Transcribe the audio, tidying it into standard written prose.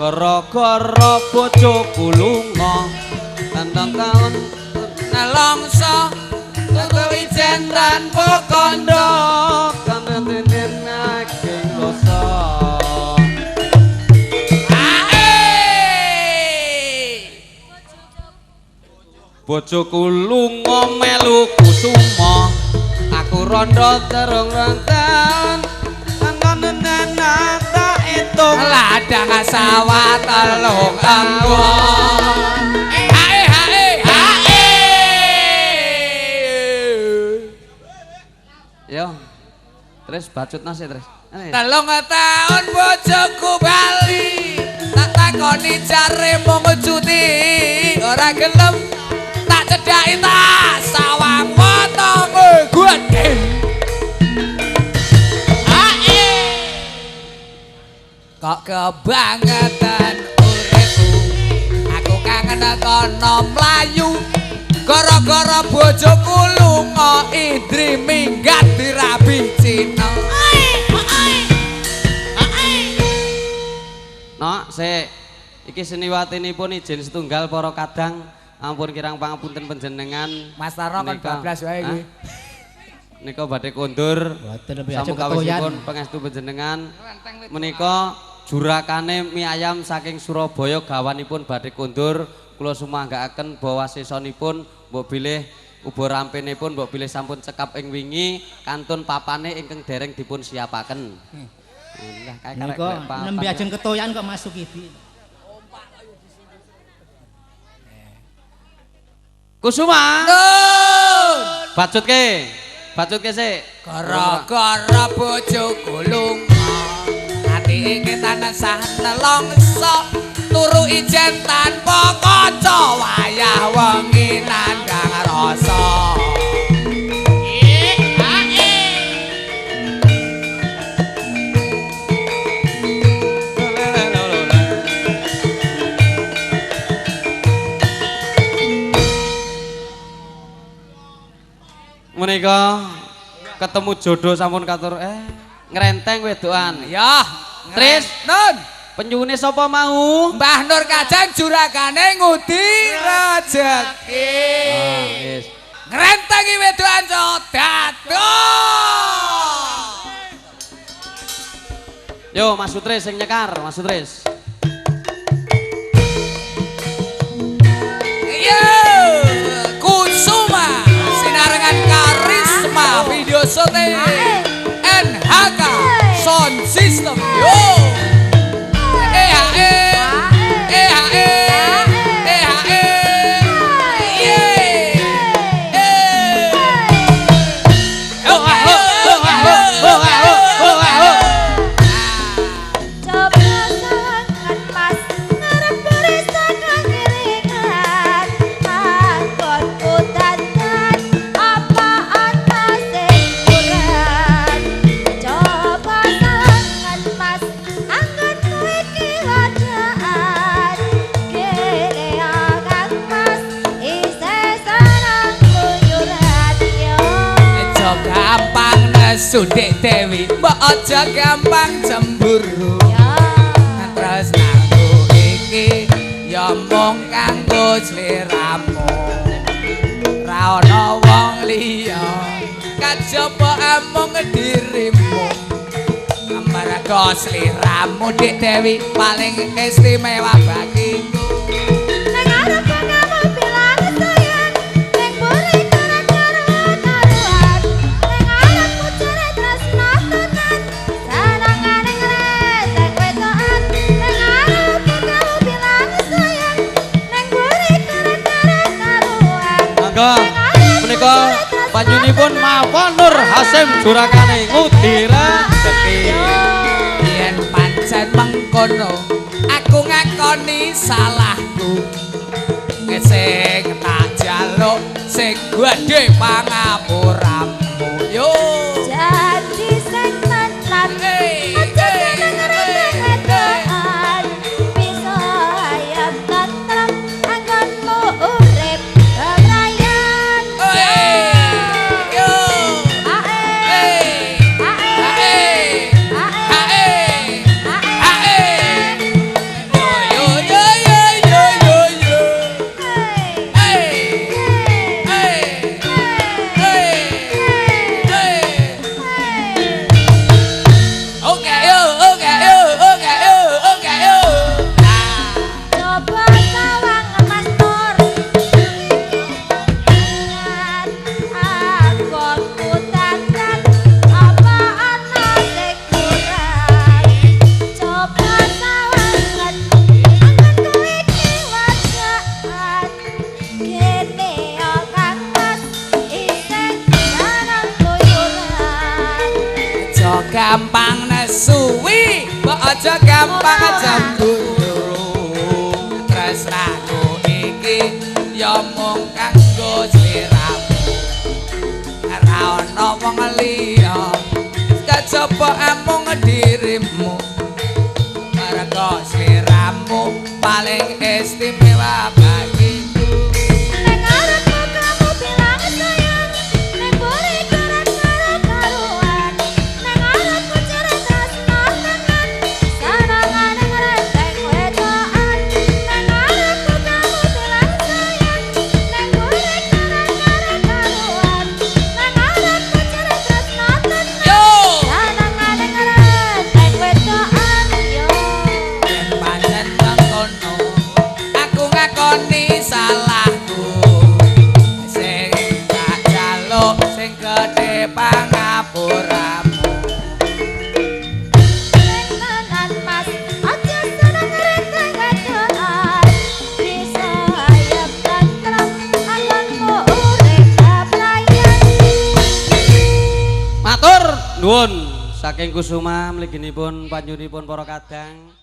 Gara-gara bojoku lunga tentang taun Nelongso tutu ijen tanpa kondo. Kandhane naging rasa. Ae. Bojoku lunga melu kusuma, aku rondo terung rentan tak hitung Ladang sawah telung enggon. Hae hae hae. Yo. Terus bacut nasi terus. 3 taun bojoku bali, tak takoni jare mung cuti, ora gelem tak cedhaki tak sawang wetenge gedhe. Hae. Kok kebangetan uripku, aku kangen kono mlayu. Gara-gara bojoku lunga indri minggat dirabi Cina. Nok, sik. Iki seniwatinipun izin setunggal para kadang ampun kirang pangapunten panjenengan. Mas Tarno kon bablas wae iki. Nika badhe kondur. Samukawisipun pangestu panjenengan menika jurakane mie ayam saking Surabaya gawanipun badhe kondur. Kula sumanggaaken bawa sesonipun mbok bilih uba rampenipun mbok bilih sampun cekap ing wingi kantun papane ingkang dereng dipun siapaken. Lah kae karek papan. Nembe ajeng ketoyan kok Mas Sukidi. Kusuma. Nun. Bacutke. Bacutke sik. Gara-gara bojoku lunga, ati iki tansah nelongso. Turu ijen tanpa kaca wayah wengi nandhang rasa. Menika ketemu jodoh sampun katur ngrenteng wedokan. Ya, Tris, nun. Penyuwune sapa mau? Mbah Nur Kajang juragane ngudi rejeki. Ah, wis. Ngrentengi wedokan dados. Yo Mas Sutris sing nyekar, Mas Sutris. Yo, Kusuma sinarengan karisma video sote NHK Sound System. Yo. Sudek Dewi, mbok aja gampang cemburu. Tresnaku iki ya mung kanggo sliramu, ra ana wong liya kajaba amung dirimu. Amarga sliramu Dik Dewi paling istimewa bagiku. Menika panyunipun Mawon Nur Hasim jurakane ngudi rejeki. Yen pancen mengkono aku ngakoni salahku, sing tak jaluk sing gedhe pangapuramu. Yo janji sing tenan aja seneng wedokan, bisa ayam tentrem anggonmu urip kebrayan. Yo. Ae ae ae ae. Aja gampang cemburu. Tresnaku iki ya mung kanggo sliramu. Ora ana wong liya kejaba amung dirimu. Mergo sliramu paling istimewa bagiku. Neng ngarepku kamu bilang sayang, neng mburi ora karu-karuan. Neng ngarepku jere tresno tenan, senengane ngrenteng wedokan. Neng ngarepku kamu bilang sayang, neng mburi ora karu-karuan. Neng ngarepku jere tresno tenan, Yo! senengane ngrenteng wedokan. Yo. Yen pancen mengkono, aku ngakoni salahku. Sing tak jaluk sing gedhe pangapuramu. Tenan, Mas, aja seneng renteng wedokan. Bisa ayem tentrem anggonmu urip keprayan. Matur nuwun saking Kusuma mliginipun panjunipun para kadang.